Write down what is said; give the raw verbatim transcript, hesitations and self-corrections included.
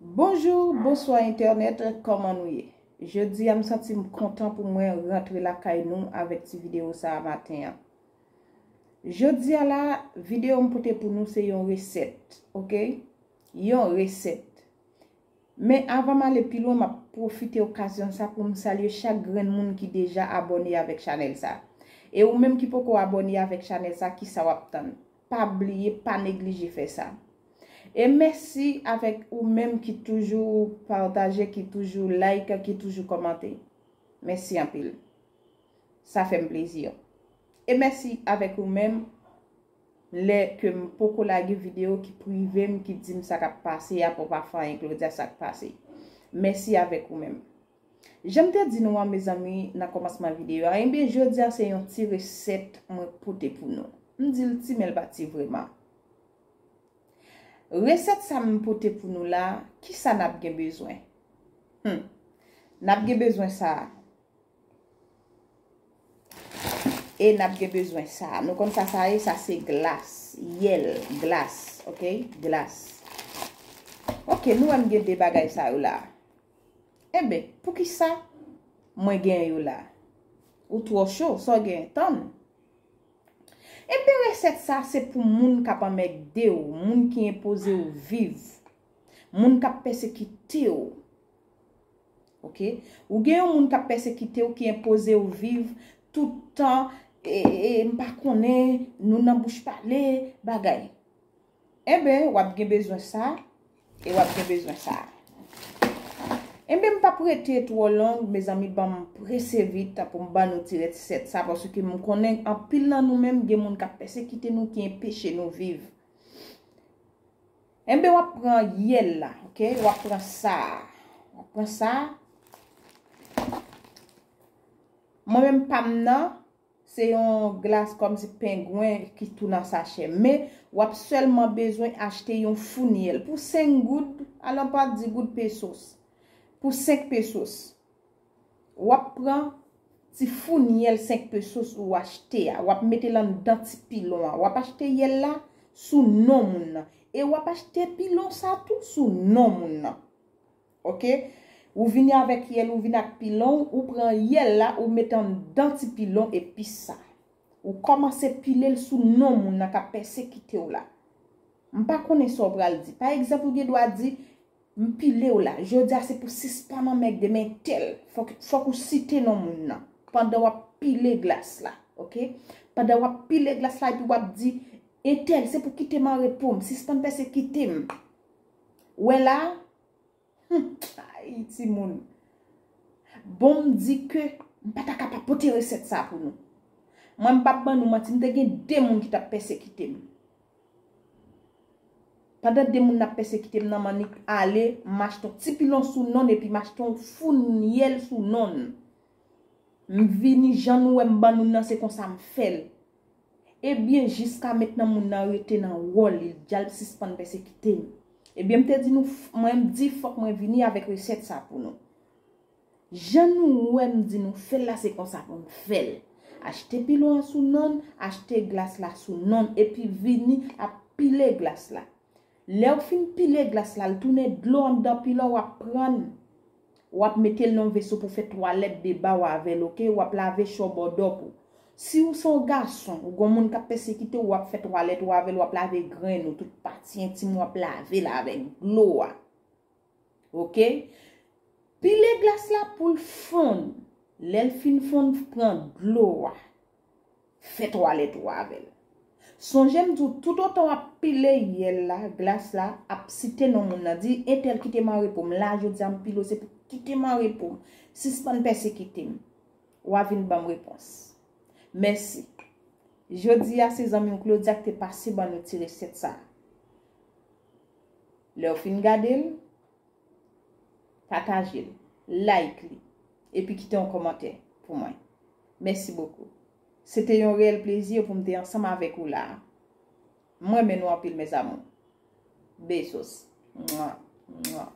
Bonjou, bonswa entènèt, kòman nou ye? Jodi a m santi m kontan pou mwen rantre lakay nou avèk ti videyo sa a maten an. Jodi a la, videyo m pote pou nou se yon resèt, oke? Yon resèt. Men avan m ale pi lwen, m ap pwofite okazyon sa pou m salye chak grenn moun ki deja abòne avèk chanèl sa. E ou menm ki poko abòne avèk chanèl sa, kisa w ap tann? Pa bliye, pa neglije fè sa. E mèsi avèk ou menm ki toujou pataje, ki toujou like, ki toujou kòmante. Mèsi anpil. Sa fè m plezi. E mèsi avèk ou menm lè ke m poko lage videyo ki prive m, ki di m sa k ap pase a, pou pa fè anyen, Claudia, sa k pase. Mèsi avèk ou menm. Jan m te di nou an, mezanmi, nan kòmansman videyo a, ebyen, jodi a se yon ti resèt mwen pote pou nou. M di l ti, men l pa ti vrèman. Resèt sa m pote pou nou la, kisa n ap gen bezwen? Hmm. N ap gen bezwen sa a. E n ap gen bezwen sa a. Nou konn sa sa ye? Sa se glas. Yèl, glas, oke? Glas. Oke, nou wè m gen de bagay sa yo la. Enben, poukisa mwen gen yo la? Ou twò cho, sa w gen? Tann. Enben, resèt sa se pou moun k ap anmède w, moun ki enpoze w viv, moun k ap pèsekite w. Oke? Ou gen yon moun k ap pèsekite w, ki enpoze w viv tout tan, e, e, m pa konnen, nou nan bouch pale, bagay. Enben, w ap gen bezwen sa, e w ap gen bezwen sa. Enben, m p ap rete twò long, mezanmi, ban m prese vit pou m ban nou ti resèt sa, paske m konnen anpil nan nou menm, gen moun k ap pèsekite nou, ki enpeche nou viv. Enben, w ap pran yèl la, oke? W ap pran sa. W ap pran sa. Mwen menm pa m nan, se yon glas kòmsi pengwen ki tou nan sachè. Men, w ap sèlman bezwen achte yon foun yèl. Pou senk goud, alò pa di goud, pesos. Pou senk pesos. W ap pran ti foun yèl senk pesos ou achte a. W ap mete l anndan ti pilon an. W ap achte yèl la sou non moun nan. E w ap achte pilon sa tou sou non moun nan. Oke? Ou vini avèk yèl, ou vini ak pilon, ou pran yèl la, ou mete anndan ti pilon epi sa. Ou kòmanse pile l sou non moun nan k ap pèsekite w la. M pa konnen sa w pral di. Pa egzanp, ou gen dwa di, m pile w la. Jodi a se pou sispann anmègde m entèl. Fòk, fòk ou site non moun nan. Pandan w ap pile glas la. Oke? Pandan w ap pile glas la, epi w ap di, entèl, se pou kite m an repo m. Sispann pèsekite m. Ou wè la? Hmm, ay, timoun. Bon, m di ke m pa ta ka pa pote resèt sa pou nou. Mwen, m p ap ban nou manti, m te gen de moun ki t ap pèsekite m. Pandan de moun ap pèsekite m nan, m annik ale, m achte yon ti pilon sou non l, epi m achte yon foun yèl sou non l. M vini, jan nou wè m ban nou nan, se konsa m fè l. Ebyen, jiska mentnan moun nan rete nan wòl li, l di al sispann pèsekite m. Ebyen, m te di nou, f-, mwen, m di fòk mwen vini avèk resèt sa pou nou. Jan nou wè m di nou fè l la, se konsa pou m fè l. Achte pilon an sou non l, achte glas la sou non l, epi vini ap pile glas la. Lè w fin pile glas la, l tounen dlo anndan pilon, w ap pran l. W ap mete l nan yon veso pou fè twalèt de ba w avè l, oke? W ap lave chò bòdòp ou. Si w se yon gason, ou gon moun k ap pèsekite w, w ap fè twalèt ou avè l, w ap lave grenn ou, tout pati entim, w ap lave l avèk dlo a. Oke? Pile glas la pou l fonn. Lè l fin fonn, pran dlo a. Fè twalèt ou avè l. Sonje m di w, toutotan w ap pile yèl la, glas la, ap site non moun nan, di, entèl kite m an repo m. La, jodi a m pile w, se pou kite m an repo m. Sispann pèsekite m. W a vin ban m repons. Mèsi. Jodi a, se zanmi w Claudia ki te pase ban nou ti resèt sa. Lè w fin gade l, pataje l, like li, epi kite yon kòmantè pou mwen. Mèsi bokou. Se te yon reyèl plezi pou m te ansanm avèk ou la a. M renmen nou anpil, mes amours. Besos. Mwa, mwa.